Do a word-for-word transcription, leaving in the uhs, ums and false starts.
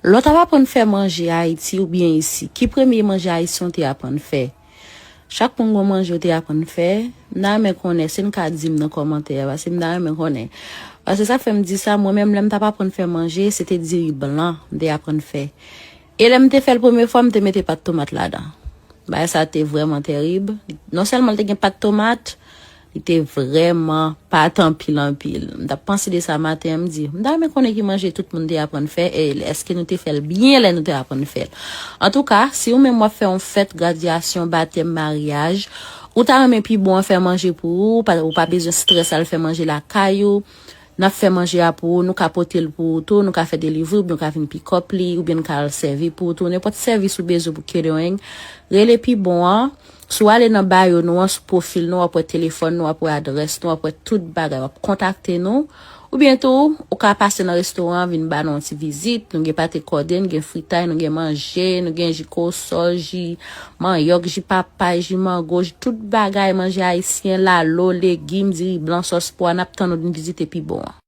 Lè w t ap aprann fè manje Ayiti oubyen isi, ki premye manje ayisyen w te aprann fè? Chak moun gon manje w te aprann fè. M ta renmen konnen, si n ka di m nan kòmantè a, paske m ta renmen konnen. Paske sa k fè m di sa, mwen menm, lè m t ap aprann fè manje, se te diri blan m te aprann fè. E lè m te fè l premye fwa, m te mete pat tomat ladan. Bagay sa te vrèman tèrib. Non sèlman l te gen pat tomat, li te vrèman pa t anpil anpil. M t ap panse de sa maten an, m di, m ta renmen konnen ki manje tout moun te aprann fè, e èske nou te fè l byen lè nou te aprann fè l. Antouka, si ou menm w ap fè yon fèt, gradyasyon, batèm, maryaj, ou ta renmen pi bon an fè manje pou ou, ou pa, ou pa bezwen strès al fè manje lakay ou, n ap fè manje a pou ou, nou ka pote l pou ou tou, nou ka fè delivery, oubyen ou ka vin pick up li, oubyen n ka al sèvi pou ou tou. Nenpòt sèvis ou bezwen pou catering, rele pi bon an. Si w ale nan bio nou an, sou pwofil nou, w ap wè telefòn nou, w ap wè adrès nou, w ap wè tout bagay, w ap kontakte nou. Oubyen tou, ou ka pase nan restoran an, vin ba nou yon ti vizit. Nou gen pate kòde, nou gen fritay, nou gen manje, nou gen ji kòsòl, ji manyòk, ji papay, ji mango, ji tout bagay, manje ayisyen, lalo, legim, diri blan, sòs pwa, n ap tann ou vin vizite pi bon an.